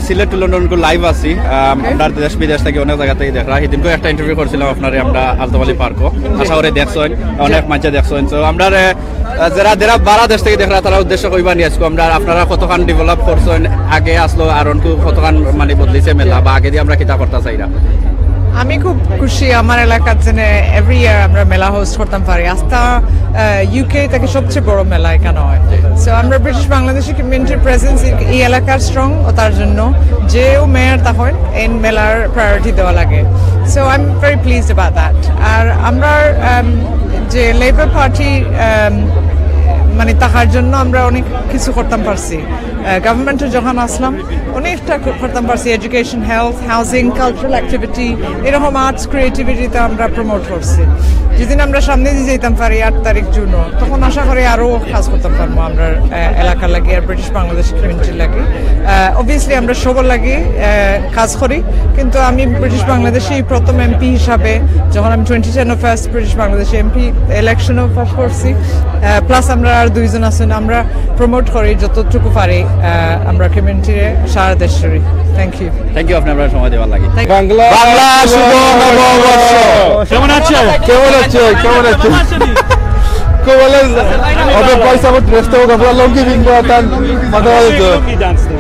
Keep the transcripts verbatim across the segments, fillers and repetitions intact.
Sylhet to London কু লাইভ আছি। আম, আমরা দেশ বিদেশ থাকি অনেক জাগা থাকি দেখরা। হিদিনকু একটা ইন্টারভিউ করছিলাম আপনারে আমরা আলতাবালি পার্কো। আশা করি দেখছইন, অনেক মানষে দেখছইন। তো আমরা, আহ, যারা, যারা বারা দেশ থাকি দেখরা, তারার উদ্দেশ্যে কইবা নি আইজকু আমরা, আপনারা কতখান ডেভেলপ করছইন, আগে আছলো আর অনকু কতখান মানে বদলিছে মেলা, বা আগেদি আমরা কিতা করতা চাইরা? আমি খুব খুশি, আমার এলাকাত যেন এভরি ইয়ার আমরা মেলা হোস্ট করতাম পারি। আস্তা ইউকে থাকি সবচেয়ে বড় মেলা এখানো অয়। সো আমরা ব্রিটিশ বাংলাদেশি কমিউনিটির প্রেজেন্স এই এলাকার স্ট্রং, ও তার জন্য যেউ মেয়র তখন এই মেলার প্রায়োরিটি দেওয়া লাগে। So I am very pleased about that. আর আমরা, আম, যে লেবার পার্টি, আম, মানে থাকার জন্য আমরা অনেক কিছু করতাম পারছি। গভর্নমেন্টও যখন আছলাম, অনেকটা ক-, করতাম পারছি, education, health, housing, cultural activity, এরকম আর্টস, ক্রিয়েটিভিটিতে আমরা প্রমোট করছি। যেদিন আমরা সামনেদি যাইতাম পারি আট তারিখ জুনও, তখন আশা করি আরও কাজ করতাম পারমু আমরা, আহ, এলাকার লাগি আর ব্রিটিশ বাংলাদেশ কমিউনিটির লাগি। অবভিয়াসলি আমরা সবার লাগি, আহ, কাজ করি, কিন্তু আমি ব্রিটিশ বাংলাদেশে এই প্রথম এমপি হিসাবে, যখন আমি টোয়েন্টি টেনও ফার্স্ট ব্রিটিশ বাংলাদেশে এমপি ইলেকশনও পাস করছি, প্লাস আমরা আর দুইজন আছেন, আমরা প্রমোট করি যতটুকু পারি, আহ, আমরা কমিউনিটিরে সারা দেশে। Thank you. থ্যাংক ইউ, আপনি আপনার সময় দেওয়ার লাগি। বাংলা বাংলা শুভ নববর্ষ। কেমন আছো? কেমন আছো? কেমন আছো? কেমন আছো? ওকে, পয়সা আমার ড্রেসটা ওকে পুরো লুঙ্গি বিঙ্গো তার মাথা হয়ে তো। Lucky dance তো।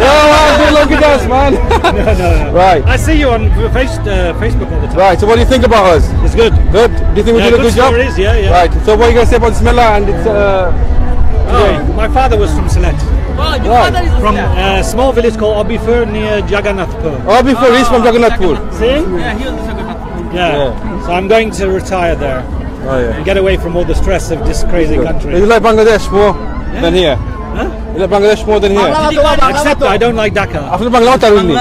Yeah, wow, do lucky dance, man. No, no, no. Right. I see you on Face, uh, Facebook all the time. Right. So, what do you think about us? It's good. Good. Do you think we Yeah, did a good good job? Stories, yeah, yeah. Right. So, what are you gonna say about this mela and it's, uh, Oh, my father was from Sylhet. Right. From a small village called Obifur near Jagannathpur. Oh, before he's from Jagannathpur. See? Yeah. So I'm going to retire there Oh yeah. and get away from all the stress of this crazy Good. country. You like Bangladesh more Yeah. than here? Huh? You like Bangladesh more than here? Except I don't like Dhaka. আপনি বাংলা মাতইন নি?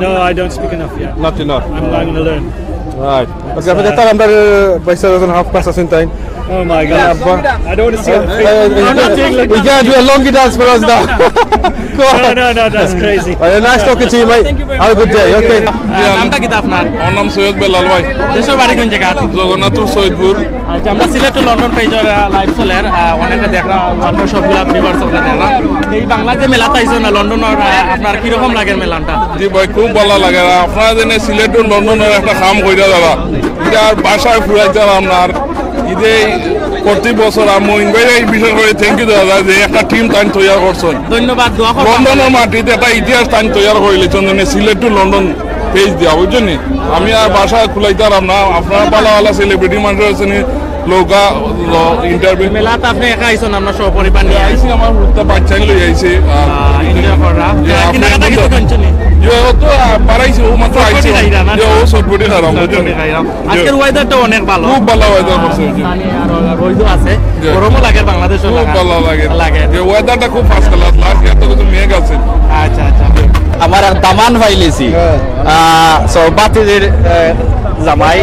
No, I don't speak enough yet. Not enough. I'm going to learn. Right. Okay, আপনি দেখতাম আমরা বাইশ হাজার half pass আছেন তাই। Oh my God. আব্বা। I don't want to see your face. I'm not doing like We can't do a lucky dance for us now. No, no, no, that's crazy. All right, nice talking to you, mate. Have a good day, okay? নামটা কিতা আপনার? আমার নাম সৈয়দ বেলাল ভাই। দেশর বাড়ি কোন জাগা? জগন্নাথপুর সৈয়দপুর। আচ্ছা, আমরা সিলেট টু লন্ডন পেজর, আহ, লাইভ চলের, আহ, অনেকে দেখরা, আমরা সবগুলা ভিউয়ার্স অকলে দেখরা। এই বাংলা যে মেলাত আইছইন না লন্ডনর, আহ, আপনার কিরকম লাগের মেলাটা? জি ভাই, খুব ভালা লাগে। আর আপনারা যেন সিলেট টু লন্ডনর একটা কাম কইরা যারা, ইটা আর ভাষায় ফুরাইতাম না। আর ইদে প্রতি বছর আর মইন ভাইরে বিশেষ করি থ্যাংক ইউ দাদা যে একটা টিম তাইন তৈয়ার করছইন। ধন্যবাদ, দোয়া করবা। লন্ডনর মাটিত একটা ইতিহাস তাইন তৈয়ার করিলিছইন, যেন সিলেট টু লন্ডন পেজ দিয়া, বুঝছইন নি? আমি আর ভাষা ফুলাইতাম না, আপনারা ভালা ভালা সেলিব্রিটি মানুষ আছইন নি, লোকা ইন্টারভিউ। মেলাত আপনি একা আইছইন, আমরা সপরিবার নিয়া আইছি, আমার হুরুতা বাচ্চা লই আইছি। আহ, এনজয় কররা। যে আর আপনি কিনাকাটি এখন কিছু কিনছেন নি? যে ও তো, আহ, পারাইছে, ও মাত্র আইছে। খাইরা না? যে ও চটপটি খাইরাম, বুঝছইন নি? খাইরাম। আজকের ওয়েদারটা অনেক ভালা। খুব ভালা ওয়েদার করছে, জি। পানি আর রইদও আছে। জি। গরমও লাগে, বাংলাদেশও খুব লাগে। ভালা লাগে। লাগে। যে ওয়েদারটা খুব ফার্স্ট ক্লাস, লাস্ট ইয়ার তো কিছু মেঘ আছে। আচ্ছা, আচ্ছা। আমার এক দামান পাইলিছি। হ্যাঁ। আহ, so, বাতিজির, আহ, জামাই,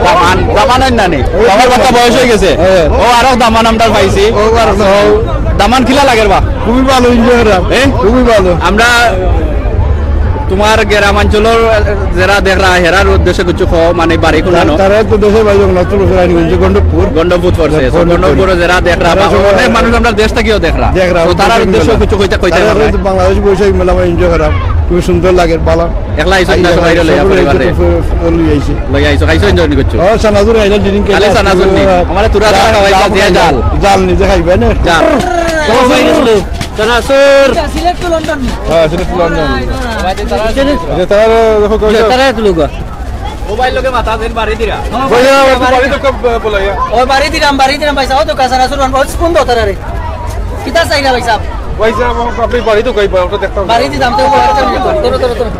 দামান, দামান অইন না নি? আমার বাচ্চা বয়স অই গেছে। হ্যাঁ। ও আরো দামান আমরা পাইছি। ও আরো দামান। So, দামান কিলা লাগের বা? খুবই ভালো, এনজয় করলাম। এ? খুবই ভালো। আমরা তোমার গ্রামাঞ্চলর যেরা দেখরা, হেরার উদ্দেশ্যে কিছু কও, মানে বাড়ি কোনানো? তারা তো দেশর বাড়ি জগন্নাথপুর, রানীগঞ্জ, গণ্ডপুর। গণ্ডপুর পড়ছে। So, গণ্ডপুর। গণ্ডপুরে যেরা দেখরা, তারা বা সবাই অনেক মানুষ আমরা দেশ থাকিও দেখরা। দেখরা, So, তারার উদ্দেশ্যে কিছু কইতা, কইতা তারা পারবা? তো বাংলাদেশ বৈশাখ মেলা এনজয় করা, খুব সুন্দর লাগে, ভালা। একলা আইছো না, সবাই লইয়া পরিবারে? লই আইছি। লই আইছো, খাইছো, এনজয় করছো? ও, চানাচুর খাইলাম, ডিম খাইলাম। খালি চানাচুর নি? আমারে তুরা তুরা খাওয়াই, জাল, যে জাল। জাল নিজে খাইবে না? জাল। চানাচুর। Sylhet to London. হ্যাঁ, সিলেট টু লন্ডন। আচ্ছা, তারা দেখো, কই যাও? তারা এত লোক। মোবাইল লগে মাথা দেন, বাড়ি দিরা। ভাইয়া, আমার তো বাড়ি তো কব বলে, ইয়া। ও, বাড়ি দিলাম, বাড়ি দিলাম, ভাই সাহেব, তো কাছাড় আসুন, ও স্পুন দাও তারা রে। কিতা চাই না, ভাই সাহেব? ভাই সাহেব, আমার আপনি বাড়ি তো কই, ওটা দেখতাম। বাড়ি দিলাম, তো, ধরো, ধরো, ধরো।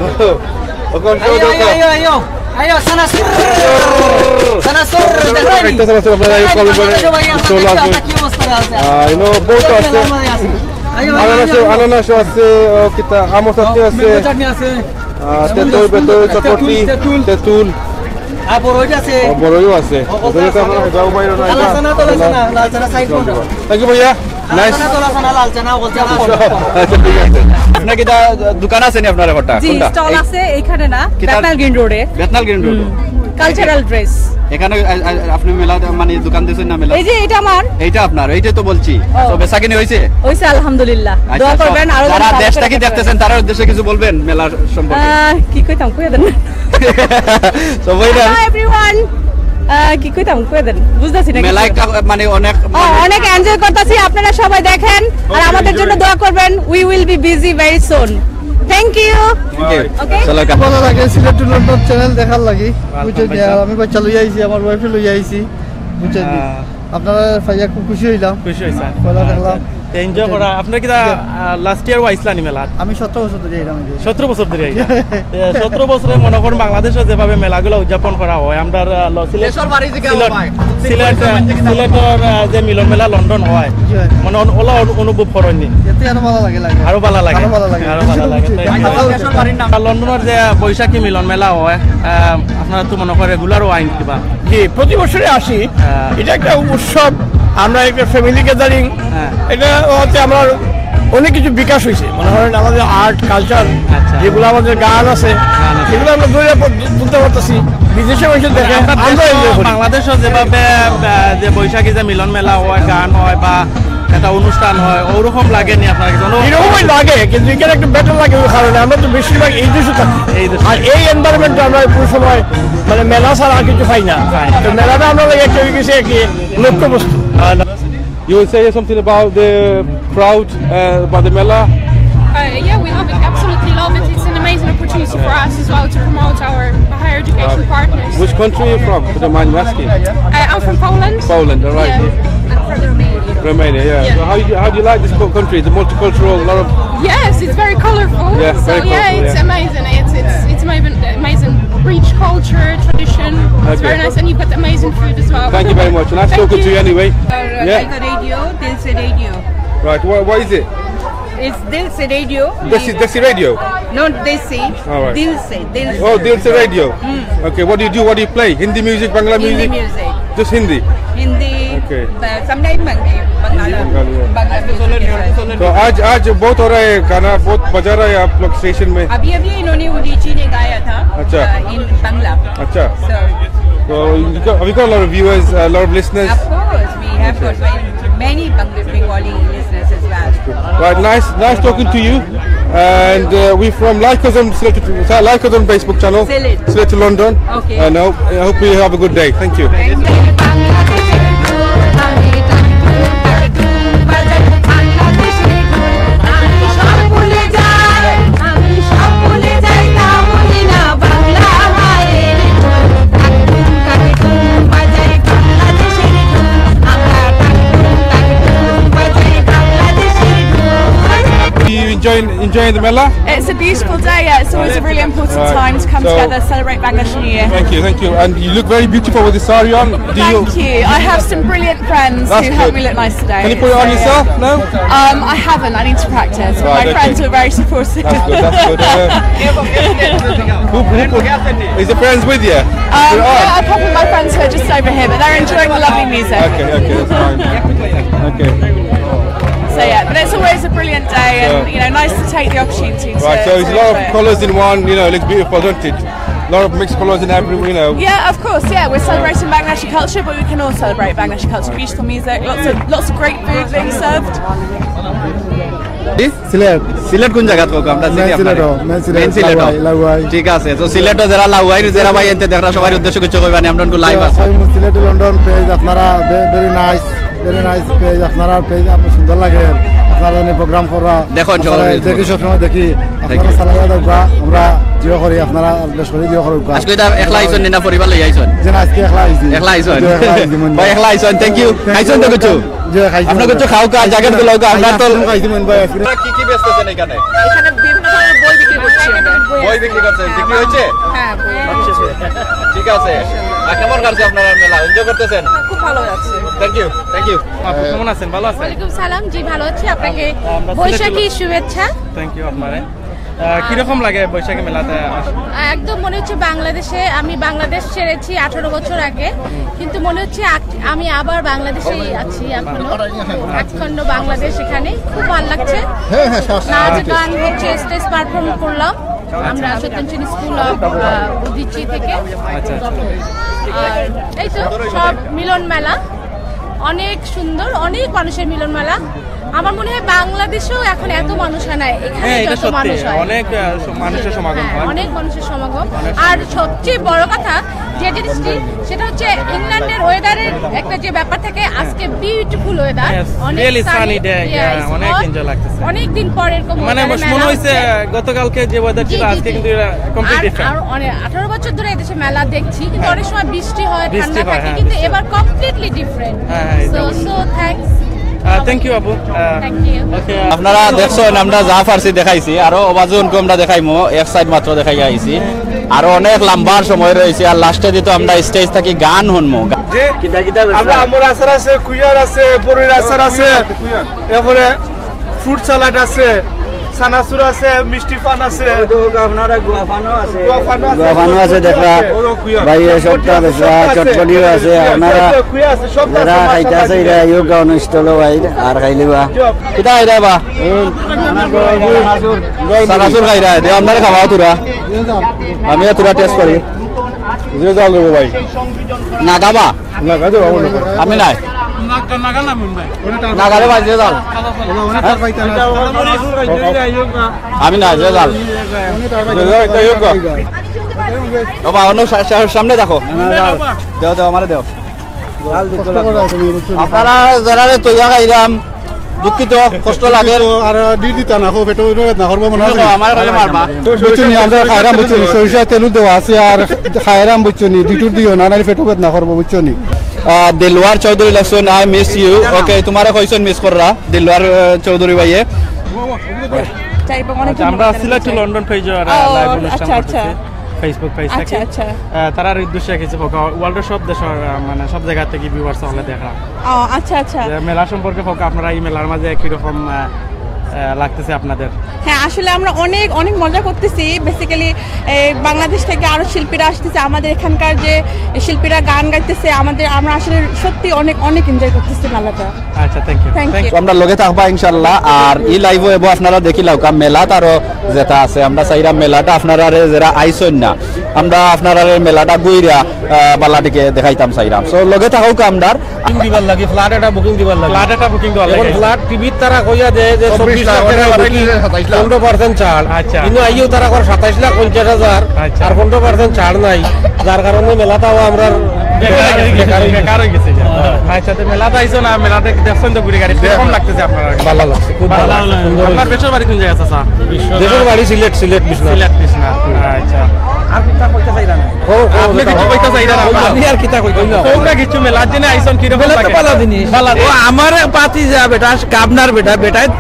ওকে, ওকে, আইও, ওকে। আইও, আইও, আইও। আইও, সানাসুর। সানাসুর, দেখাই নি। একটা সানাসুর আপনারা এই দেখাই নি, কল করে ভাই, আমরা চলে দেখি আসবেন। আমরা কি অবস্থা আছে। আহ, you know, বহুত আছে। আইও, আইও, আনারস, আইও। আনারস আছে, ও, কিতা, আমও চাটনি আছে। ম্যাঙ্গো চাটনি আছে। আহ, তেঁতুল, বেতুল, চটপটি, তেঁতুল, তেঁতুল। তেঁতুল। আর বড়ই আছে। ও, বড়ইও আছে। ও, ওদের তো আমরা খাওয়া বাইরে নাই, লাল না? চানা তো লাল চানা, লাল চানা সাইড কোনটা? Thank you, ভাইয়া। লাল চানা তো লাল চানা, লাল চানা, বলছে না। আচ্ছা, ঠিক আছে। আপনার কিতা দোকান আছে নি আপনার একটা? জি, কোনটা? স্টল আছে এখানে না, কিতা? বেতনাল গ্রিন রোডে। বেতনাল গ্রিন রোডে। হুম, কালচারাল ড্রেস। এখানে আ, আ, আপনি মেলা মানে দোকান দিয়েছেন না মেলা? এই যে এটা আমার। এইটা আপনার, এইটাই তো বলছি। তো বেচাকিনি হয়েছে? হয়েছে আলহামদুলিল্লাহ। দোয়া আচ্ছা, করবেন আরো যারা যেন ভালো দেশ করে থেকে করতে দেখতেছেন, তার উদ্দেশ্যে কিছু বলবেন মেলা সম্পর্কে? আহ, কি কইতাম, কই দেন। তো বললেন Hi everyone। আহ, কি কইতাম, কই দেন, বুঝতেছি না মেলায় কিছু। কা- মানে অনেক ও, অনেক এনজয় করতেছি। আপনারা সবাই দেখেন আর আমাদের জন্য দোয়া করবেন। We will be busy very soon. Thank you। Okay। Okay। চলো কা- ভালো লাগে সিলেট টু লন্ডন চ্যানেল দেখার লাগি। বুঝছেন নি? আর আমি বাচ্চা লইয়া আইছি, আমার ওয়াইফে লইয়া আইছি। বুঝছেন নি? আপনারা পাইয়া খুব খুশি হইলাম। খুশি হইছেন? পয়লা দেখলাম। এনজয় করা। আপনারা কিতা লাস্ট ইয়ার আইছলা নি মেলাত? আমি সতেরো বছর ধরে এলাম এই যে। সতেরো বছর ধরে আইলা। এ, সতেরো বছরে মনে করুন বাংলাদেশে যেভাবে মেলাগুলো উদযাপন করা হয়, আমরা আহ, ল- সিলেট দেশের বাড়ি থেকে সিলেট হয়। সিলেট আহ, সিলেটর আহ, যে মিলন মেলা লন্ডন হয়, জি হয়। মানে অন- ওলা অনু- অনুভব করেননি? এতে আরো ভালো লাগে, লাগে। আরো ভালো লাগে। আরো ভালো লাগে। আরো ভালো লাগে। Thank you। আর লন্ডনের যে বৈশাখী মিলন মেলা হয়, আহ, আপনারা তো মনে করে রেগুলারও আইন কিবা? জি, প্রতি বছরে আসি। হ্যাঁ। এটা একটা উৎসব, আমরা একটা ফ্যামিলি গ্যাদারিং। হ্যাঁ। এটা হচ্ছে আমার অনেক কিছু বিকাশ হয়েছে, মনে হয় আমাদের আর্ট কালচার আচ্ছা। যেগুলো আমাদের গান আছে, গান আছে। সেগুলো আমরা ধরে পা- তুলতে পারতেছি। বিদেশে মানুষ দেখে, আমরা আমরা দেশেও এনজয় করি। বাংলাদেশও যেভাবে আহ, যে বৈশাখী যে মিলন মেলা হয়, গান হয় বা একটা অনুষ্ঠান হয়, ওরকম লাগেনি আপনার কাছে? এরকমই লাগে, কিন্তু এখানে একটু বেটার লাগে ওই কারণে আমরা তো বেশিরভাগ এই দেশে থাকি। এই দেশে। আর এই এনভায়রনমেন্টটা আমরা পুরো সময় মানে মেলা ছাড়া আর কিছু পাই না। পাই না। তো মেলাটা আমরা লাগে একটা হয়ে গেছে কি লক্ষ্যবস্তু। You will say something about the crowd, uh, about the Mela? Uh, yeah, we love it. Absolutely love it. It's an amazing opportunity for us as well to promote our higher education partners. Which country are you from, if you don't mind me asking? Uh, I'm from Poland. Poland, all right. Yeah. I'm from Romania. Romania, yeah. Yeah. So how you, how do you like this co- country? It's multicultural, a lot of Yes, it's very colorful. Yeah, So very yeah, colorful, it's yeah. Amazing. It's it's it's amazing, amazing, rich culture, tradition. It's Okay. Very nice, and you've got amazing food as well. Thank you very much. Nice Thank talking to you. you anyway. Uh, Yeah. Like a radio, Dil Se Radio. Right. What, what is it? It's Dil Se Radio. Desi, Desi Radio. Not Desi. All right. Dil Se. Dil Se. Oh, Dil Se Radio. Okay. What do you do? What do you play? Hindi music, Bangla Hindi music? Music. Just Hindi. Hindi. Okay. But sometimes Bang- Bangla. Bangla, yeah. Bangla music as well. तो आज आज बहुत हो रहा है गाना, बहुत बजा रहा है आप लोग स्टेशन में। अभी अभी इन्होंने उदीची ने गाया था अच्छा। uh, in Bangla. अच्छा। So तो you got, we got a lot of viewers, a lot of listeners. Of course, we have got many, many Bangla Bengali listeners as well. Right, nice, nice talking to you. And uh, we from Like Us on Sylhet, Like Us on Facebook channel. Sylhet. Sylhet to London. Okay. And I hope, I hope you have a good day. Thank you. You enjoying enjoying the Mela? It's a beautiful day, yeah. It's always a really important Right. Time to come So- together, celebrate Bangladesh New Year. Thank you, thank you. And you look very beautiful with the sari on. Do you? Thank you. I have some brilliant friends That's who helped good. Me look nice today. Can you put it on So, yourself? No. Um, I haven't. I need to practice. But Right, my okay. friends were very supportive. That's good. That's good. Uh, who, who put, is the friends with you? Um, Put it on. yeah, a couple of my friends who are just over here, but they're enjoying the lovely music. Okay, okay, that's fine. Okay. So yeah, but it's always a brilliant day, and Yeah. You know, nice to take the opportunity. To, Right, so there's to a lot enjoy of it. colors in one, you know, it looks beautiful, doesn't it? A lot of mixed colors in every, you know. Yeah, of course. Yeah, we're celebrating Bangladeshi culture, but we can all celebrate Bangladeshi culture. Beautiful music, lots of lots of great food being served. Sylhet. সিলেট কোন জায়গা থাকো? আমরা চিনি আপনারে। মেইন সিলেট। লাউয়াই, লাউয়াই। ঠিক আছে, তো সিলেটও যারা লাউয়াই, যারা ভাই এনতে দেখরা সবার উদ্দেশ্য কিছু কইবা নি, আমরা একটু লাইভ আছে। সিলেট টু লন্ডন পেজ আপনারা, very nice, very nice page আপনারা, পেজ আপনার সুন্দর লাগে, আপনারা এনে প্রোগ্রাম করা। দেখুন, সবাই দেখি, সবসময় দেখি। আপনারা চালাইয়া দেখবা, আমরা জিও করি, আপনারা বেশ করে জিও করুক। আজকে এটা একলা আইছন নি না পরিবার লই আইছন? যে না, আজকে একলা আইছি। একলা আইছন? জি, একলা আইছি, মনে ভাই, একলা আইছন, thank you। খাইছন তো কিছু? জি, খাইছি। আপনার কিছু খাও, কা জায়গা গুলো কা, আপনার তো খাইছি, মনে ভাই, আজকে। কি কি বেচতেছেন এখানে? এখানে বিভিন্ন ধরনের বই বিক্রি করছি আমরা। বই বিক্রি করছেন, বিক্রি হয়েছে? হ্যাঁ, বই। আচ্ছা, ঠিক আছে। আর কেমন কাটছে আপনার মেলা? এনজয় করতেছেন? খুব ভালো যাচ্ছে। Thank you, thank you। আপু, কেমন আছেন? ভালো আছেন? ওয়ালাইকুম সালাম, জি ভালো আছি। আপনাকে আমরা বৈশাখী সিলেটের লোক। শুভেচ্ছা। Thank you আপনারে। আহ, কিরকম লাগে বৈশাখী মেলাতে আসা? একদম মনে হচ্ছে বাংলাদেশে, আমি বাংলাদেশ ছেড়েছি আঠারো বছর আগে, কিন্তু মনে হচ্ছে আক-, আমি আবার বাংলাদেশেই আছি এখনো। একখণ্ড বাংলাদেশ, এখানে খুব ভালো লাগছে। নাচ গান হচ্ছে, স্টেজ পারফর্ম করলাম। আমরা সত্যেন্দ্রসেন স্কুল অফ উদিচি থেকে। আর এই তো সব মিলন মেলা, অনেক সুন্দর, অনেক মানুষের মিলন মেলা। আমার মনে হয় বাংলাদেশেও এখন এত মানুষ হয় না, এখানে হ্যাঁ, এটা যত সত্যি। মানুষ হয়। অনেক, আহ, স-, মানুষের সমাগম হ্যাঁ, হয়। অনেক মানুষের সমাগম। আর সবচেয়ে বড় কথা যে জিনিসটি, সেটা হচ্ছে ইংল্যান্ডের ওয়েদারের একটা যে ব্যাপার থাকে, আজকে বিউটিফুল ওয়েদার, Yes, অনেক really সানি। Sunny day, yeah, অনেক এনজয় লাগতেছে। অনেক দিন পর এরকম মানে, weather-এ মনে মেলা হইছে হচ্ছে। গতকালকে যে ওয়েদার ছিল, জি, জি, আজকে জি। কিন্তু এটা কমপ্লিট আর, ডিফারেন্ট। আর অনেক, আঠারো বছর ধরে এদেশে মেলা দেখছি, কিন্তু হ্যাঁ। অনেক সময় বৃষ্টি হয়, বৃষ্টি ঠান্ডা হয়, থাকে, হ্যাঁ, কিন্তু বৃষ্টি এবার হয়। Completely different. হ্যাঁ, হ্যাঁ, So, এটা so thanks। Ah, thank you, আপু। আহ, Thank you। ওকে। আপনারা দেখছেন, আমরা যা পারছি দেখাইছি, আরো অবাজুনকে আমরা দেখাইমু, এক সাইড মাত্র দেখাই আইছি, আরো অনেক লম্বার সময় রয়েছে। আর লাস্টে দিত আমরা স্টেজ থাকি গান শুনমু। যে কিতা কিতা বেচরা? আমরা আমের আচার আছে, কুইয়ার আছে, বড়ির আচার আছে, এরপরে ফ্রুট স্যালাড আছে, চানাচুর আছে, মিষ্টি পান আছে। ওই তো আপনারা গুয়া পানও আছে। গুয়া পানও আছে। গুয়া পানও আছে, দেখরা। ওই তো কুইয়ার। ভাই, এই সবটা বেচরা, চটপটি আছে। চটপটিও আছে। কুইয়ার, আপনারা কুইয়ার আছে, সবটা আছে, যারা মাশাআল্লাহ। খাইতে আছে, এরা আইও গাউন স্টলো ভাই, আর খাইলিবা। কিতা খাইরা বা? চানাচুর খাইরা, দে আপনারা খাওয়া তোরা। আমিও তোরা টেস্ট করি। যে জাল রে ভাই। নাগা বা? নাগা তো বাবু নাগা। আমি নাই। নাগা, নাগা না মনে হয়। নাগা রে ভাই, যে জাল। আমি নাই, যে জাল। ও বা, অন্য সা-, সা-, সামনে দেখো। দেও, দেও, আমারে দেও। আপনারা যারা রে তৈয়া খাইলাম, দুঃখিত, কষ্ট লাগে। আর ডিট দিতা না, পেটো বেদনা করবো মনে হয়। আমার কাছে মারবা। বুঝছো নি, আমরা খাইরাম, বুঝছো নি, সরিষা তেল দেওয়া আছে, আর খাইরাম, বুঝছো নি, ডিটুর দিও না, নাইলে পেটো বেদনা করবো, বুঝছো নি। আহ, দিলওয়ার চৌধুরী লেখছইন, "I miss you।" ওকে, তোমারে কইছইন মিস কররা, দিলওয়ার, আহ, চৌধুরী ভাইয়ে। আচ্ছা, আমরা সিলেট টু লন্ডন পেজর, আহ, ও, লাইভ অনুষ্ঠান আচ্ছা, আচ্ছা। করতেছি। Facebook পেজ আচ্ছা, থাকি। আচ্ছা। আহ, তারার উদ্দেশ্যে কিছু হোক, ওয়ার্ল্ডর সব দেশর, আহ, মানে, সব জায়গা থাকি ভিউয়ার্স হলে দেখলাম। ও, আচ্ছা, আচ্ছা। যে মেলা সম্পর্কে হোক, আপনারা এই মেলার মাঝে কিরকম, আহ, আহ, লাগতেছে আপনাদের? হ্যাঁ, আসলে আমরা অনেক, অনেক মজা করতেছি। বেসিক্যালি, এই বাংলাদেশ থেকে আরো শিল্পীরা আসতেছে, আমাদের এখানকার যে শিল্পীরা গান গাইতেছে, আমাদের, আমরা আসলে সত্যি অনেক, অনেক এনজয় করতেছি মেলাটা। আচ্ছা, থ্যাংক ইউ। Thank you. তো আমরা লগে থাকবা ইনশাআল্লাহ। আর এই লাইভও এবো আপনারা দেখি লাউকা, মেলাত আরো যেটা আছে, আমরা চাইরা মেলাটা আপনারারে যারা আইছইন না, আমরা আপনারারে মেলাটা ঘুইরা, আহ, বালা দিকে দেখাইতাম চাইরাম। So, লগে থাকউক আমরার। বুকিং দিবার লাগি, ফ্ল্যাট একটা বুকিং দিবার লাগি। ফ্ল্যাট একটা বুকিং দেওয়ার এখন লাগি। ফ্ল্যাট টিভিত তারা কইয়া দেয় যে চব্বিশ লাখ, চব্বিশ লাখ টাকা ওটা বুকিং, সাতাইশ লাখ। পনেরো পার্সেন্ট ছাড়। আচ্ছা। কিন্তু আইও তারা কর সাতাইশ লাখ পঞ্চাশ হাজার, আচ্ছা। আর পনেরো পার্সেন্ট ছাড় নাই, যার কারণে মেলাটাও আমরা বেকার হয়ে গেছে। বেকার হয়ে গেছে। বেকার হয়ে গেছে, যা। আচ্ছা, তো মেলাতে আইছো না, মেলাতে দেখছেন তো ঘুরে গাড়ি, কিরকম লাগতেছে আপনার? ভালো লাগছে, খুব ভালো ভালো লাগছে, লাগছে। সুন্দর আপনার হয়েছে। দেশের বাড়ি কোন জায়গা, চাচা? বিশ্বনাথ। দেশের বাড়ি সিলেট, সিলেট বিশ্বনাথ। সিলেট বিশ্বনাথ। আচ্ছা। আর কিতা কইতা চাইরা না? ও, ও, আপনি কিছু কইতা চাইরা না? আমি আর কিতা কইতাম? কইতা কিছু মেলার জন্য আইছন, কিরকম মেলা তো লাগে? ভালো জিনিস। ভালো ও, জিনিস। আমার এক পাতি যা বেটা, গাবনার বেটা, বেটায়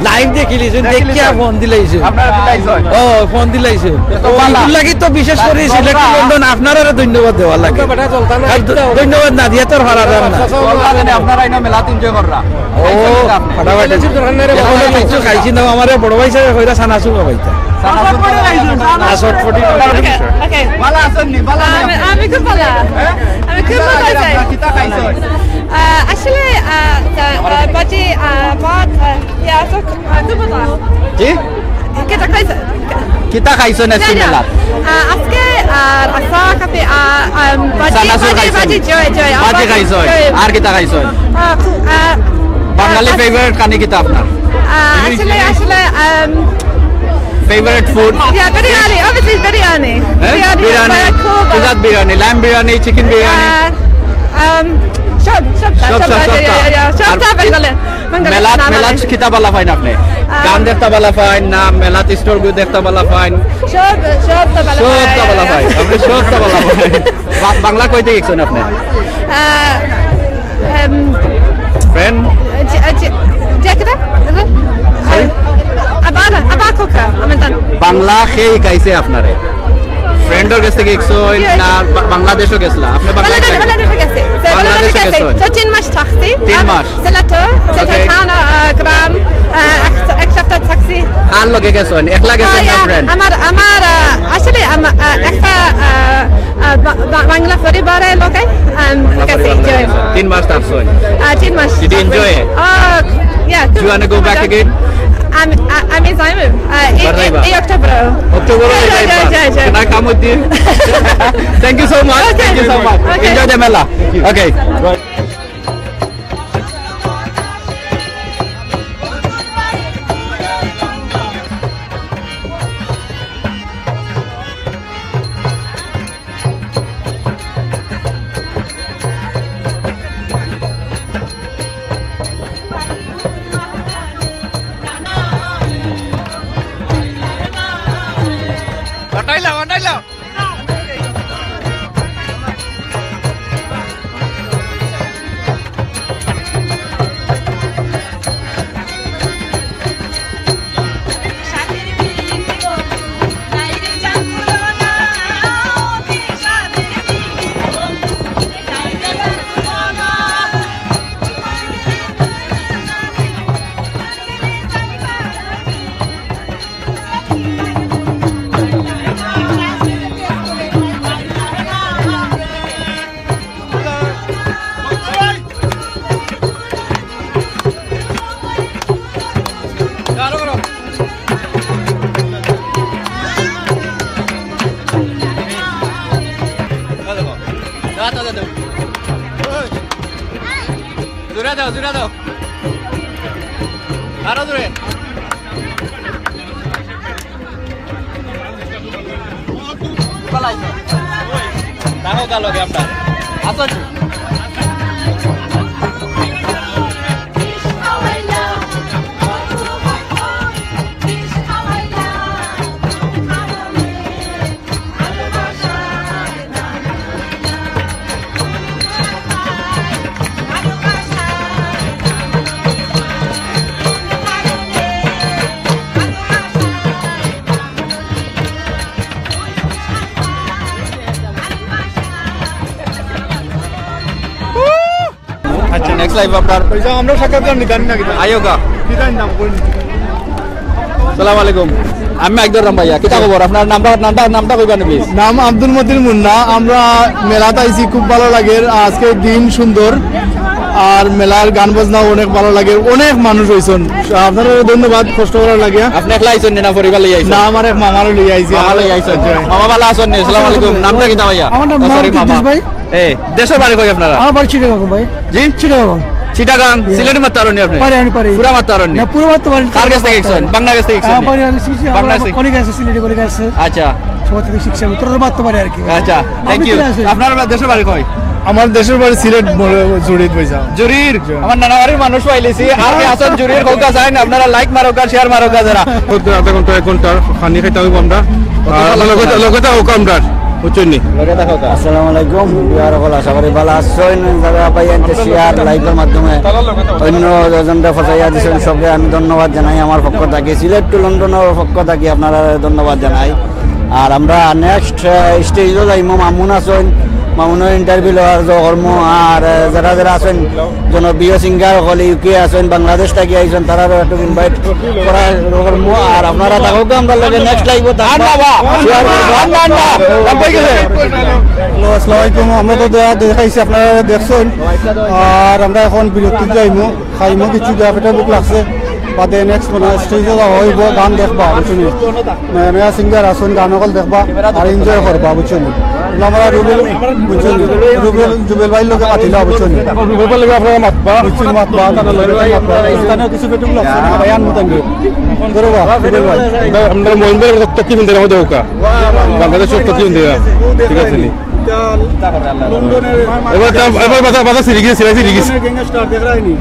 লাইভ দেখিলিছইন, দেখিলিছইন। দেখিয়া ফোন দিলাইছইন। আপনারা দিলাইছইন। ও, ফোন দিলাইছইন। তো ও, ভালা। ইগুর লাগি তো বিশেষ করি তাই সিলেট ভালা। লন্ডন আপনারারে ধন্যবাদ দেওয়া লাগে। তো বেটা চলতা না, আর ধ-, ধন্যবাদ না দিয়া তো আর পারা যায় না। চলতা জানি আপনারা ইনো মেলাত এনজয় কররা। ও, ফাটাফাটি। এখনো কিচ্ছু খাইছি না, আমারে বড় ভাই সাহেব কইরা চানাচুর খাওয়াইতা। না, চটপটি। ওকে, ওকে। ভালা আছইন নি? ভালা আছইন? আমি, আমি খুব ভালা। হ্যাঁ? আমি খুব ভালা আছি। কিতা খাইছইন? আহ, আসলে, আহ, আহ, বাজি, আহ, ভাত, আহ, ইয়া, তো, আহ, তো ভালা। জি? কিতা খাইছইন? কিতা খাইছইন আজকে না, না। মেলাত? আহ, আজকে, আহ, রাস্তা কাপে, আহ, আহ, বাজি, চানাচুর বাজি, খাইছইন? বাজি, জয়, জয়, বাজি বাজি, খাইছইন? জয়। আর কিতা খাইছইন? আহ, খু-, আহ, বাঙালি আহ, ফেভারিট খানি কিতা আপনার? আহ, আসলে, আসলে, আম, ফেভারিট ফুড? ইয়া, বিরিয়ানি, obviously বিরিয়ানি। হ্যাঁ? বিরিয়ানি, বিরিয়ানি। আমার খুব ভালো। কি জাত বিরিয়ানি? lamb বিরিয়ানি, chicken বিরিয়ানি? আহ, আম, সব, সব, সব, সব, সব, সব, সব। ইয়া, ইয়া, সব, আর সব, বাঙালি, বাঙালি মেলাত, খানা মেলাত বানাই। কিতা ভালা পাইন আপনি? আহ, গান দেখতা ভালা পাইন না মেলাত স্টল গুলো দেখতা ভালা পাইন? সব, সব তো ভালা সব তো পাই। ভালা পাইন। আপনি সব তো ভালা পাইন। বা-, বাংলা কইতে গেছেন আপনি? আহ, এম, ফ্রেন্ড? যে, যে, যে কিতা? সরি? আবানা, আবাকুকা, আমি জানি। বাংলা কে শিখাইছে আপনারে? ফ্রেন্ডর কাছ থেকে শিখছইন না বা-, বাংলাদেশও গেছলা? আপনি বাংলাদেশ, বাংলাদেশ, বাংলাদেশে গেছে। বাংলাদেশে বাংলাদেশে গেছে। গেছইন? তো তিন মাস থাকছি। তিন মাস? সিলেটে, সিলেটে ওকে। থানা, আহ, গ্রাম, আহ, এক, এক সপ্তাহ থাকছি। কার লগে গেছইন? একলা গেছইন না আহ, ফ্রেন্ড? আমার, আমার, আহ, আসলে আমা-, আহ, একটা, আহ, আহ, বা-, বা-, বাংলা পরিবারের লগে, আম, বাংলা গেছি, পরিবার লগে enjoy। গেছইন। তিন মাস থাকছইন? আহ, তিন মাস। Did you enjoy? আহ, yeah, খুব You wanna go মজা। Back again? আমি, আ-, আমি যাইমু, আহ, এই, বার যাইবা? এই, এই October. October. Can I come with you? Thank you so much. Thank you so much. Enjoy the mela. Okay. জোরে দাও, জোরে দাও। আরো জোরে। দেখো গেল কি আপনার? আসো একটু। আচ্ছা, next live আপনার। ওই যে আমরা সাক্ষাৎকার নিতাম না কিতা? আইওগা। কিতা নাম কোন? সালাম আলাইকুম। আমি একদম রাম ভাইয়া। কিতা খবর? আপনার নামটা, নামটা, নামটা কইবা না, please? নাম আব্দুল মতিন মুন্না। আমরা মেলাত আইছি, খুব ভালো লাগে। আজকে দিন সুন্দর, আর মেলার গান বাজনাও অনেক ভালো লাগে। অনেক মানুষ হইছন। আপনারা ধন্যবাদ, কষ্ট করার লাগে। আপনি একলা আইছন না, পরিবার লইয়া আইছন? না, আমার এক মামারে লইয়া আইছি। মামা লইয়া আইছন? জি। মামা ভালা আছন নি? আসসালামু আলাইকুম। নামটা কিতা ভাইয়া? আমার নাম ও, sorry, মোহাম্মদ মামা। ইদ্রিস ভাই। এ, দেশর বাড়ি কই আপনারা? আমার বাড়ি চিটাগাং ভাই। জি? চিটাগাং। চিটাগাং, হ্যাঁ। সিলেটি মাততা পারইন নি আপনি? পারি, আমি পারি। পুরা মাততা পারইন নি? না, পুরা মাততা পারি না। কার কাছ থেকে শিখছেন? বাংলার কাছ থেকে শিখছেন নি? আমার বাড়ি, আমি শিখছি, আমার বাংলার কাছ থেকে। কলিগ আছে, সিলেটি কলিগ আছে। আচ্ছা। সবার থেকে শিখছি আমি, তোরা মাততা পারি আর কি। আচ্ছা, আপনি thank you। কোথায় আছেন? আপনার দেশর বাড়ি কই? আমার দেশর বাড়ি সিলেট, ব-, জুড়িত বইছা। জুড়ির? জি। আমার নানা বাড়ির মানুষ পাইলিছি। আর কে আছেন জুড়ির? কউক্কা চাইন, আপনারা like মারউক্কা, share মারউক্কা যারা। আধা ঘন্টা, এক ঘন্টা খানি খাইতে হইব আমরা। আর লগে, লগে থাকউক্কা আমরা। বুঝছইন নি? লগে থাকউক্কা। আসসালামু আলাইকুম। বিয়ার হকল আশা করি ভালা আছইন। যারা ভাই আনতে share, like-র মাধ্যমে অন্য জনরে ফসাইয়া দিছইন, সবরে আমি ধন্যবাদ জানাই আমার পক্ষ থাকি, সিলেট to লন্ডনর পক্ষ থাকি আপনারা ধন্যবাদ জানাই। আর আমরা next, আহ, stage-ও যাইমু, মামুন আছইন, মামুনর interview লওয়ার জো করমু। আর, আহ, যারা যারা আছইন, জনপ্রিয় singer হকল UK আছইন, বাংলাদেশ থাকি আইছইন, তারারও একটু invite করা করমু। আর আপনারা থাকউক্কা আমরার লগে, next live-ও থাকবা। আর না বা, আর না, আর না। Hello, আসসালামু আলাইকুম। আমরা তো দে-, দেখাইছি, আপনারা দেখছইন। আর আমরা এখন বিরতি যাইমু, খাইমু কিছু, দেয়া পেটে ভুক লাগছে। বাদে next মানে stage-ও যাওয়া হইব, গান দেখবা, বুঝছইন নি? নয়া নয়া singer আছইন, গান হকল দেখবা আর enjoy করবা, বুঝছইন নি? আমরা রুবেল, বুঝছইন নি? রুবেল, জুবেল ভাইর লগে মাতিলা, বুঝছইন নি? রুবেল ভাইর লগে আপনারা মাতবা? বুঝছইন, মাতবা, তার লগে মাতবা। স্থানীয় কিছু পেটুক লাগছে, না, ভাই, আনবো তাইলে। ধরো বা, রুবেল ভাই। আমরা, আমরা মহিন ভাইর তত্ত্ব কি মিলতে আমাদের ওকা? বাংলাদেশ তত্ত্ব কি মিলতে? ঠিক আছে নি? লন্ডনের এবার তা, এবার বাধা, বাধা সিরিজ, সিরিজ, সিরিজ। লন্ডনের gangster, দেখ রায় নি?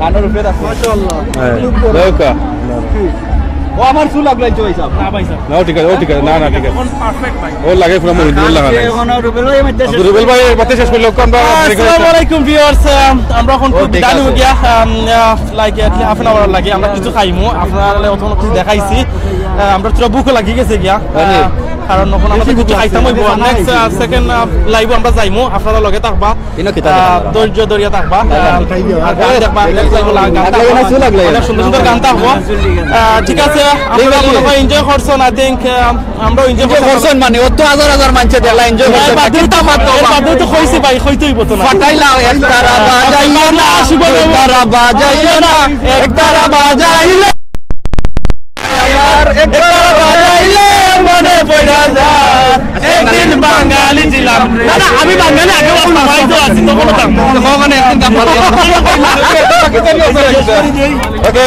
মাশাআল্লাহ। হ্যাঁ। খুব বড়। ওকা। ও আমার চুল আগলাইছে ভাই সাহেব। না ভাই সাহেব। না, ও ঠিক আছে, ও ঠিক আছে। না, না, ঠিক আছে। এখন perfect ভাই। ও লাগে পুরা মহিন, রুবেল লাগা নাই। এখন রুবেল ভাই মারতে শেষ রুবেল ভাই মারতে শেষ করলে ওকে আমরা আসসালামু আলাইকুম viewers, আম, আমরা এখন ও, খুব ঠিক বিদায় আছে। হয়ে গিয়া, আম, আহ, like, at least half an hour লাগে, আমরা কিছু খাইমু, আপনারা অত কিছু দেখাইছি, আহ, আমরা পুরা ভুকও লাগি গেছে গিয়া, আহ, কারণ এখন আমরা কিছু খাইতাম হইব। Next, আহ, second, আহ, live-ও আমরা যাইমু, আপনারা লগে থাকবা। ইনো কিতা আহ, দেখলাম? ধৈর্য ধরিয়া থাকবা। আহ, আর গান দেখবা, next live-ও লা-, গান দেখবা। অনেক সুন্দর সুন্দর গান থাকবো। আহ, ঠিক আছে, আপনারা মনে হয় enjoy করছেন, I think, আহ, আমরাও enjoy enjoy করছি। করছেন মানে, অত হাজার হাজার মানষে দেখলা, enjoy করছেন। বাদেও তো মাত্র, এর বাদেও তো কইছি ভাই, কইতে হইব তো না। ফাটাইলাও, একতারা বাজাইও না, শুভ নববর্ষ। একতারা বাজাইও না, একতারা বাজাইলে। আর একতারা বাজাইলে মনে পড়ে না, না, আমি বাঙালি, আগে বাংলা, বাড়িতে আছি, তখন ওখানে একদিন কাম করতে হবে। ওকে।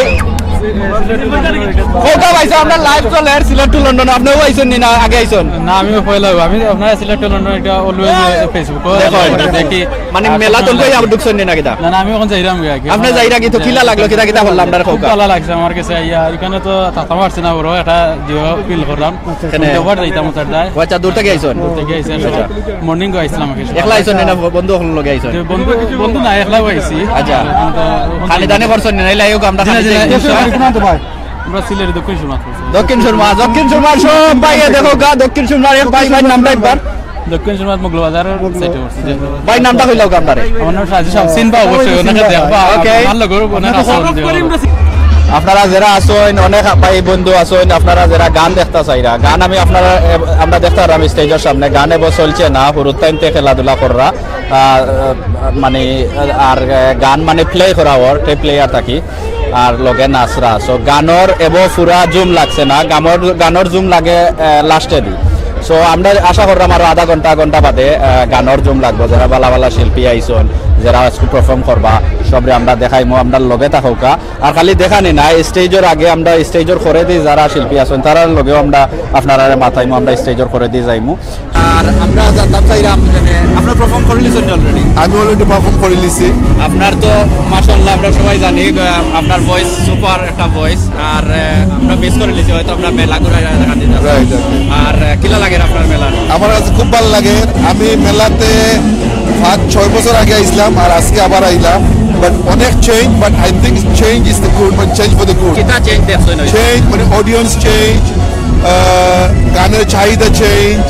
কউক্কা ভাইসাব, আমরা live চলের সিলেট to লন্ডন, আপনেও আইছইন নি না আগে আইছইন? না, আমিও পয়লা অইবো। আমি আপনার সিলেট to লন্ডন এটা always Facebook-ও দেখো, দেখি। মানে মেলা তো কই আবার ঢুকছইন নি না কিতা? না, না, আমি অখন যাইরাম গিয়া। আপনে যাইরা কি তো কিলা লাগলো, কিতা কিতা করলা আমরারে কউক্কা? ভালা লাগছে আমার কাছে আইয়া, এখানে তো থাকতাম পারছি না, বড় একটা জিও feel করলাম। কেনে? কিন্তু আবার যাইতাম ওটার দায়। ও আচ্ছা, দূর থাকি আইছইন? দূর থাকি আইছি, আচ্ছা। Morning আইছিলাম আগে। একলা আইছইন না বন্ধু অকলর লগে আইছইন? যে বন্ধু, বন্ধু না, একলাউ আইছি। আচ্ছা। এখন তো খানি দানি করছইন না, নাইলে আইও আমরা জি না, খানি জি না, খাই। ইনশাআল্লাহ। আমরা সিলেট দক্ষিণ সুরমা। দক্ষিণ সুরমা, দক্ষিণ সুরমা সব ভাইয়ে দেখো গা, দক্ষিণ সুরমার এক ভাই, ভাইর নামটা একবার। দক্ষিণ সুরমার মৌলভীবাজারর side-এ পড়ছে, জি। ভাইর নামটা কইলাও গা আপনারে। আমার নাম সাজি শাহ। চিনবা অবশ্যই, ওনাকে দেখবা। ওকে। আমার লগর ওনার আছেন, জি। আপনারা যেরা আছইন, অনেক ভাই বন্ধু আছইন, আপনারা যেরা গান দেখতা চাইরা, গান আমি আপনারা, এ, আমরা দেখতাম stage-র সামনে, গান এব চলছে না, হুরুত্তাইন্তে খেলাধুলা কররা, আ, মানে, আর, এ, গান মানে play করা অর, tape player থাকি। আর লগে নাচরা। So গানর এবো পুরা জুম লাগছে না, গানর, গানর জুম লাগে, আহ, last-এ দি। So আমরা আশা কররাম আরো আধা ঘন্টা, ঘন্টা বাদে, আহ, গানর জুম লাগবো। যেরা ভালা ভালা শিল্পী আইছইন, যেরা আজকে perform করবা, সবরে আমরা দেখাইমু, আমরার লগে থাকউক্কা। আর খালি দেখানি না, stage-র আগে আমরা stage-র করেদি যেরা শিল্পী আছইন, তারার লগেও আমরা আপনারারে মাতাইমু, আমরা stage-র করেদি যাইমু। আর আমরা জানতাম চাইরাম, মানে, আপনার perform করিলিছইন already? আমি already perform করিলিছি। আপনার তো মাশাআল্লাহ, আমরা সবাই জানি, আহ, আপনার voice super একটা voice। আর, আহ, আমরা miss করিলিছি, হয়তো আমরা মেলা ঘুরাই দেখা দিতে। Right, okay। আর, আহ, কিলা লাগের আপনার মেলা? আমার কাছে খুব ভালা লাগের। আমি মেলাতে পাঁচ ছয় বছর আগে আইছিলাম, আর আজকে আবার আইলাম। But অনেক change, but I think change is the good, but change for the good। কিতা change দেখছইন? Change মানে audience change, আহ, গানর চাহিদা change,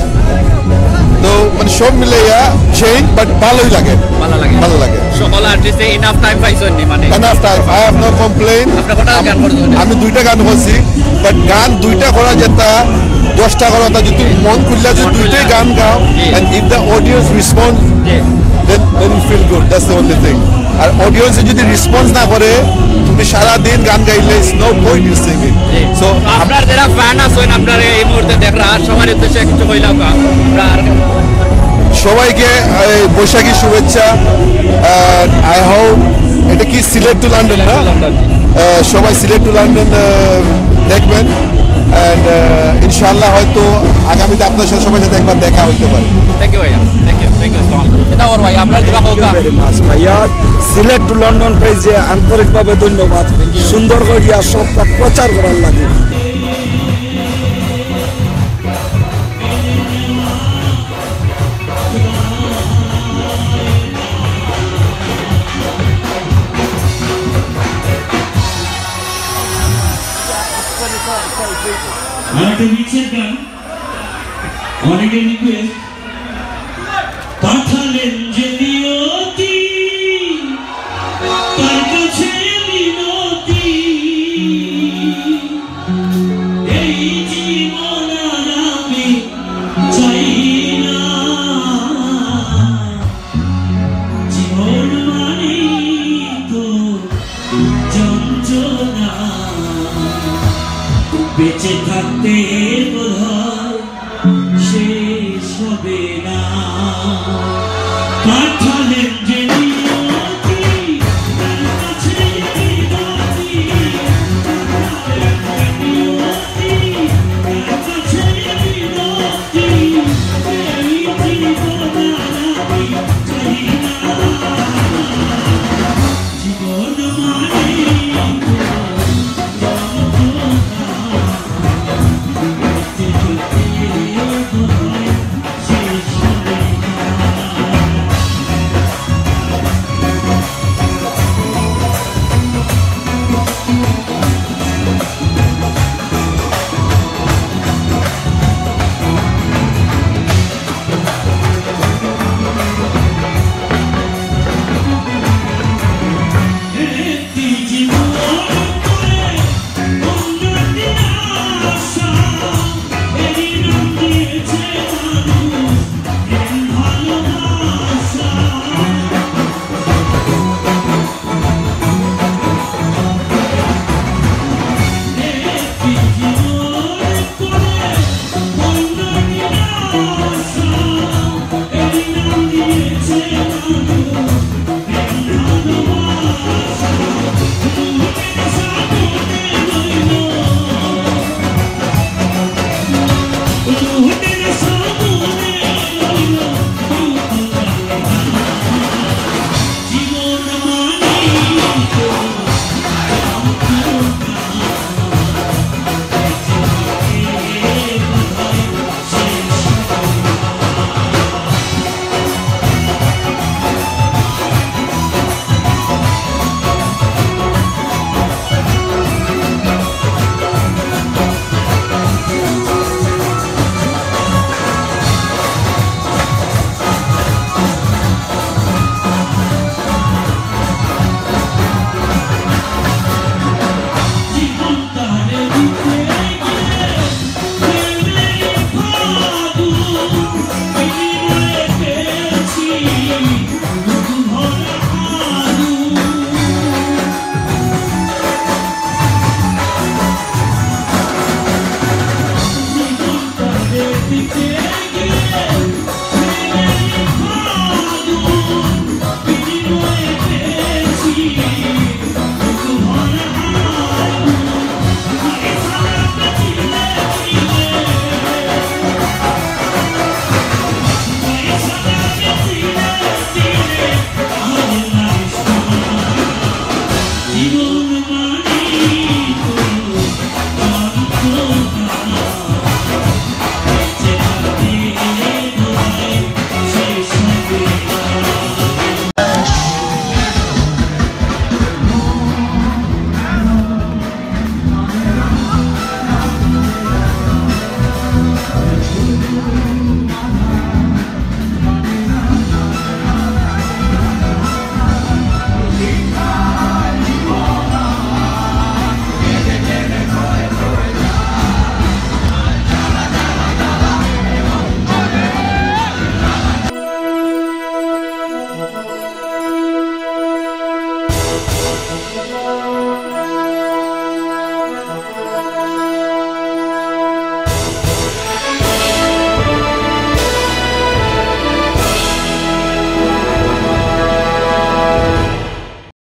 তো মানে সব মিলাইয়া change, but ভালাই লাগে। ভালা লাগে। ভালা লাগে। সকল artist-এ enough time পাইছইন নি মানে? Enough time, I have no complain। আপনে কয়টা গান করছইন? আমি দুইটা গান করছি, but গান দুইটা করা যেটা, দশটা করা তা যদি মন খুলিয়া যদি মন খুলিয়া। দুইটাই গান গাও, জি। And if the audience respond, G. Then, then you feel good, that's the only thing। আর audience-এ যদি response না করে, তুমি সারা দিন গান গাইলে, it's no point in singing। জি। So, তো আপনার যেরা fan আছইন, আপনারে এই মুহূর্তে দেখরা, সবার উদ্দেশ্যে কিছু কইলাও কা? আপনার সবাইকে, এই, বৈশাখী শুভেচ্ছা। And I hope, এটা কি সিলেট to লন্ডন না? লন্ডন। আহ, সবাই সিলেট to লন্ডন, আহ, দেখবেন। And, আহ, ইনশাআল্লাহ হয়তো আগামীতে আপনার সাথে, সবার সাথে একবার দেখা হইতে পারে। Thank you ভাইয়া, thank you, thank you so much। এটা ওর ভাই, আপনার দোয়া হোক। Thank you very much ভাইয়া। সিলেট to লন্ডন পেজে আন্তরিকভাবে ধন্যবাদ। সুন্দর করিয়া সবটা প্রচার করার লাগি। আর একটা mix-এর গান, অনেকের request। পাঠালেন যে নিয়তি, তার কাছে মিনতি, এই জীবন আর আমি চাই না। জীবন মানেই তো যন্ত্রণা, বেঁচে থাকতে বোধহয় শেষ হবে না। পাঠালেন যে নিয়তি, তার কাছে মিনতি, পাঠালেন যে নিয়তি, তার কাছে মিনতি, এই জীবন আর আমি চাই না। জীবন মানে